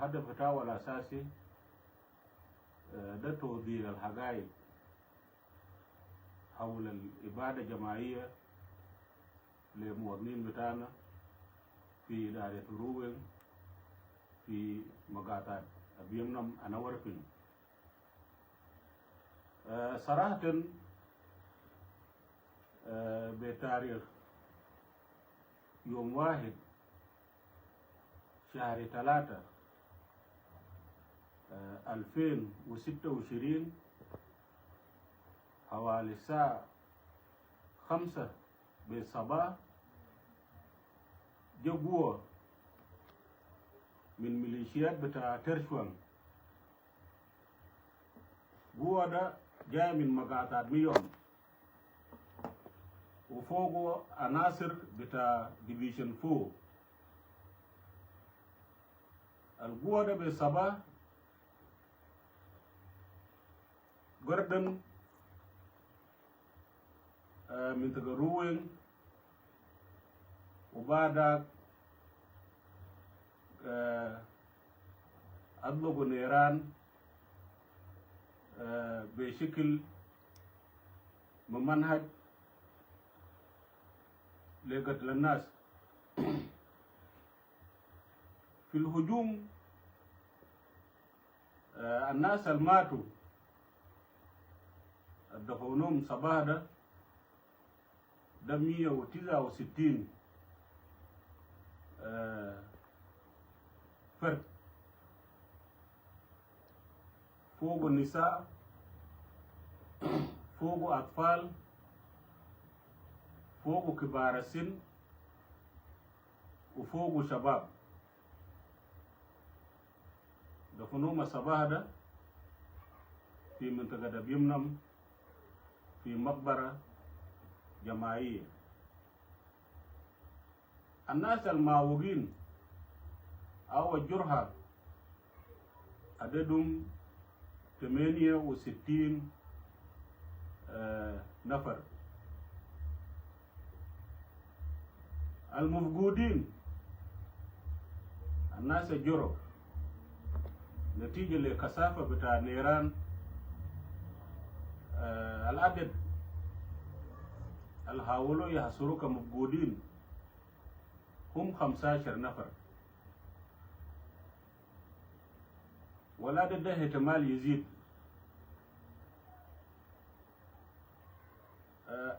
الهدف بتاعه الأساسي ده توضيح الحقائق حول الإبادة الجماعية للمواطنين بتاعنا في إدارة روين في مقاطعة أبيمنم أنورفين. صراحة بتاريخ يوم 1 شهر 3 2026 حوالي الساعة 5 بالصباح، جو قوة من ميليشيات بتاع ترشوان. قوة ده جاي من مقاطعة ميوم وفوقه عناصر بتاع division 4. القوة ده بالصباح قردن منطقة روين، وبعد أطلقوا نيران بشكل ممنهج لقتل الناس. في الهجوم الناس الماتوا الدفنوهم صباح ده 169 فرد، فوق النساء، فوق أطفال، فوق كبار السن، وفوق شباب. دفنوهم الصباح ده في منطقة بيمنم في مقبرة جماعية. الناس المعوقين أو الجرحى عددهم 68 نفر. المفقودين، الناس الجروا نتيجة لكثافة بتاع النيران، العدد الحاولوا يحصروا كمفقودين هم 15 نفر، والعدد ده احتمال يزيد.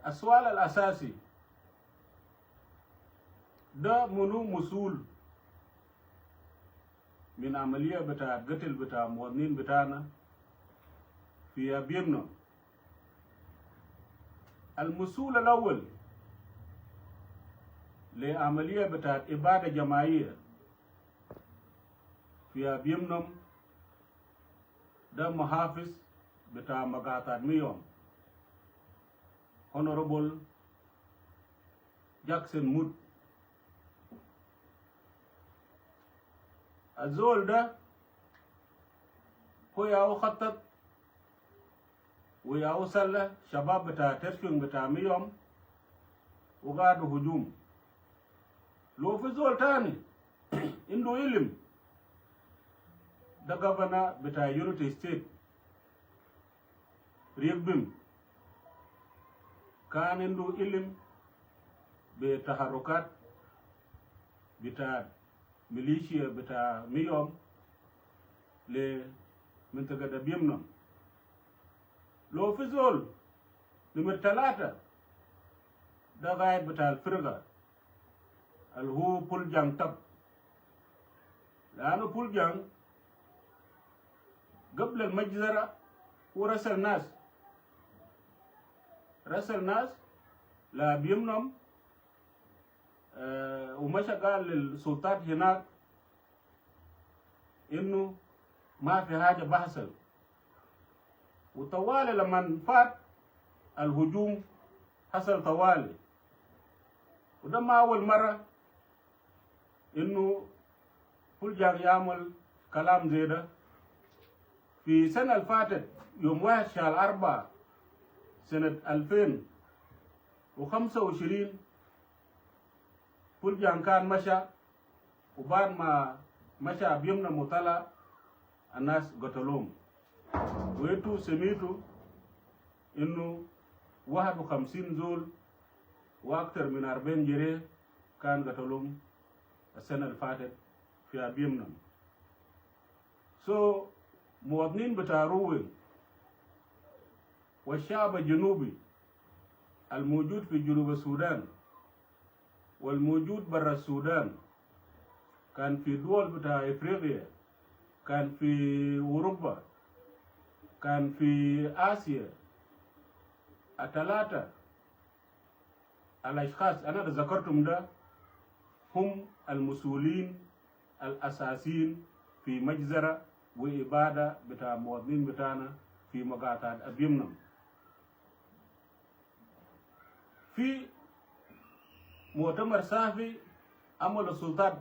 السؤال الأساسي ده: منو مسؤول من عملية بتاع قتل بتاع مواطنين بتاعنا في أبيمنا؟ المسؤول الأول لعملية بتاعت إبادة جماعية في أبيمنم ده محافظ بتاع مقاطعة ميوم، Honorable جاكسون مود. الزول ده هو ياهو خطط وياهو سلح شباب بتاع ترشون بتاع ميوم وقادوا هجوم. لو في زول تاني عنده علم، ده governor بتاع Unity State ريك بيم، كان عنده علم بتحركات بتاع ميليشيا بتاع ميوم لمنطقة بيمنا. لو في زول نمر 3، ده قائد بتاع الفرقة اللي هو بول جانج تب، لأنه بول جانج قبل المجزرة هو رسل ناس لا بيمنم ومشى قال للسلطات هناك انه ما في حاجة بحصل، وطوالي لما فات الهجوم حصل طوالي. وده ما أول مرة إنه بول يعمل كلام زي ده. في سنة اللي فاتت، يوم 1 شهر 4 سنة 2025، بولجان كان مشى وبعد ما مشى أبيمنم وطلع الناس قتلوهم. وانتو سميتوا انه 51 زول واكثر من 40 جريح كان قتلوهم السنة اللي فاتت في أبيمنم. so مواطنين بتاع روين والشعب الجنوبي الموجود في جنوب السودان والموجود برا السودان، كان في دول بتاع افريقيا، كان في اوروبا، كان في اسيا، الثلاثة الاشخاص انا ذكرتهم ده هم المسؤولين الاساسيين في مجزرة وإبادة بتاع مواطنين بتاعنا في مقاطعة أبيمنم. في مؤتمر صحفي عمل السلطات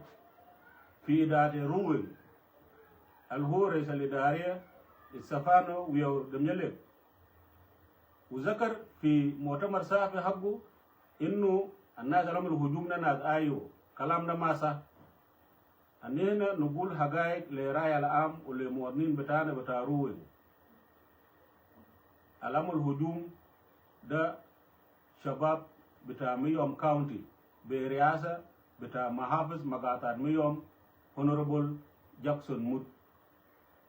في إدارة روين، اللي هو رئيس الإدارية السفانو ويو دميلك، وذكر في مؤتمر صحفي حقه إنه الناس اللي عملوا هجوم ده ناس آيو. كلام ده ما صح. أننا نقول حقائق لرأي العام ولمواطنين بتاعنا بتاع روين. العمل هجوم ده شباب بتاع ميوم county برئاسة بتاع محافظ مقاطعة ميوم Honorable جاكسون موت.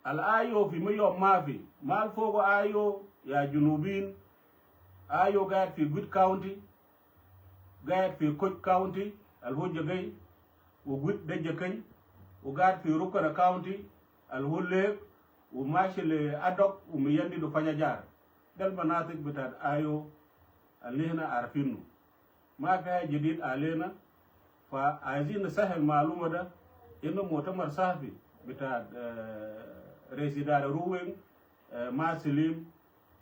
ال IO في ميوم ما في مال فوق IO يا جنوبين. IO قاعد في جوت county، قاعد في كوت county اللي هو جاي وجوت ده جاي، وقاعد في روكنا county اللي هو ليك وماشي لأدوك وميندي دو فنجار. ده المناطق بتاعت IO اللي هنا عارفينه، ما فيها جديد علينا. فعايزين نسهل معلومة ده إنه مؤتمر صحفي بتاع رئيس إدارة روين مع سليم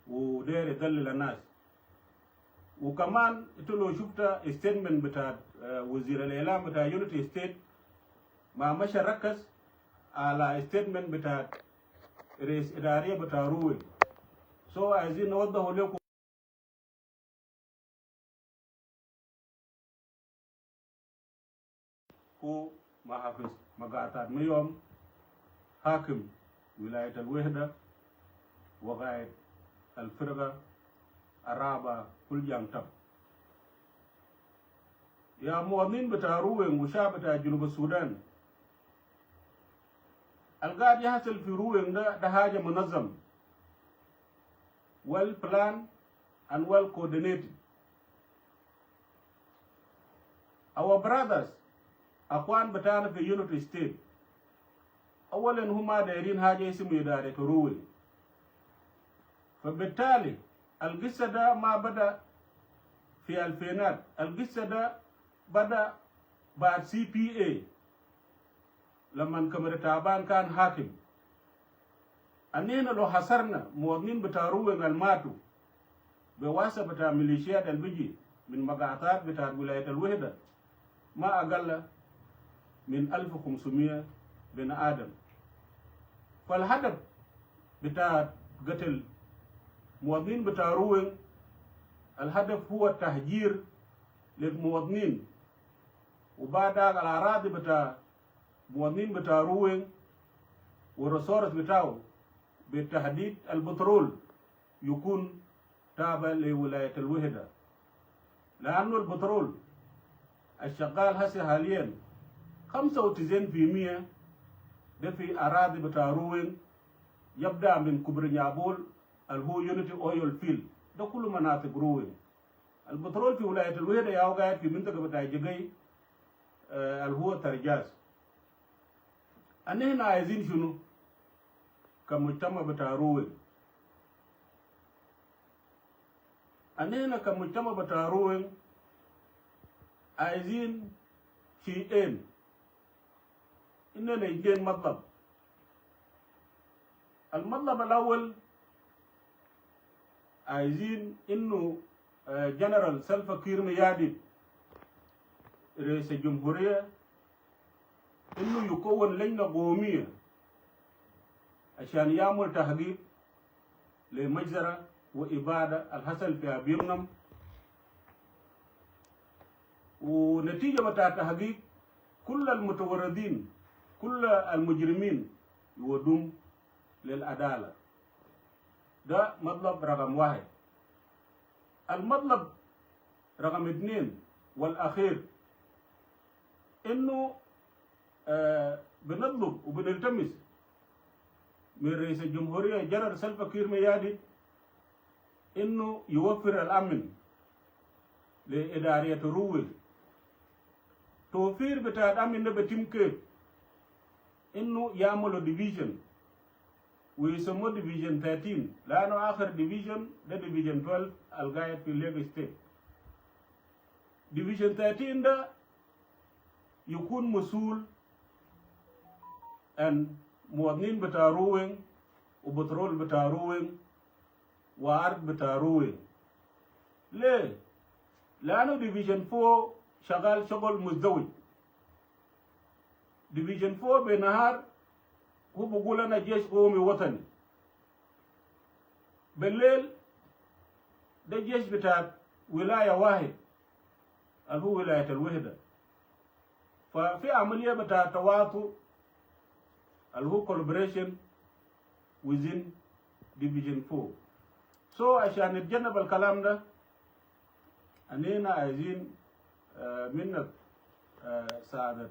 وداير يدلل الناس. وكمان انت لو شفت statement بتاع وزير الإعلام بتاع Unity State ما مشى ركز على statement بتاع رئيس إدارية بتاع روين. so عايزين نوضحوا لكم هو محافظ مقاطعة ميوم حاكم ولاية الوحدة وقائد الفرقة الرابعة كل جانتب. يا مواطنين بتاع روين وشعب بتاع جنوب السودان، القاعد يحصل في روين ده حاجة منظم، well planned and well coordinated. Our brothers أخوان بتاعنا في Unity State، أولا هم دايرين حاجة اسمه إدارة روين، فبالتالي القصة ده ما بدأ في الفينات، القصة ده بدأ بعد CPA لما كمر تعبان كان حاكم. أننا لو حصرنا مواطنين بتاع روين الماتوا بواسطة بتاع ميليشيات البيجي من مقاطعات بتاع ولاية الوحدة ما أقل من 1500 بني آدم. فالهدف بتاع قتل مواطنين بتاع روين، الهدف هو التهجير للمواطنين، وبعد الأراضي بتاع مواطنين بتاع روين وال resource بتاعه بالتحديد البترول يكون تابع لولاية الوحدة، لأنه البترول الشغال هسه حاليا 95% ده في أراضي بتاع روين، يبدأ من كبر نيابول اللي هو Unity Oil Field، ده كله مناطق روين. البترول في ولاية الوحدة ياهو قاعد في منطقة بتاع جقي اللي هو ترجاز. أن هنا عايزين شنو كمجتمع بتاع روين؟ أن هنا كمجتمع بتاع روين عايزين شيئين، إننا اثنين مطلب. المطلب الأول عايزين إنه جنرال سلفا كير ميادي رئيس الجمهورية إنه يكون لجنة قومية عشان يعمل تحقيق لمجزرة وإبادة الحصل في أبيمنم، ونتيجة بتاع التحقيق كل المتوردين كل المجرمين يودوهم للعدالة. ده مطلب رقم 1. المطلب رقم 2 والأخير، إنه بنطلب وبنلتمس من رئيس الجمهورية جنرال سلفا كير ميارديت إنه يوفر الأمن لإدارية روينق. توفير بتاع الأمن ده بتم كيف؟ إنه يعملوا division ويسموه division 13، لأنه آخر division ده division 12 القاعد في Lakes State. division 13 ده يكون مسؤول عن مواطنين بتاع روينق وبترول بتاع روينق وأرض بتاع روينق. ليه؟ لأنه division 4 شغال شغل مزدوج. division 4 بنهار هو بقول أنا جيش قومي وطني، بالليل ده جيش بتاع ولاية واحد اللي هو ولاية الوحدة. ففي عملية بتاع تواطؤ اللي هو collaboration within division 4. so عشان نتجنب الكلام ده، أنينا عايزين منك سعادة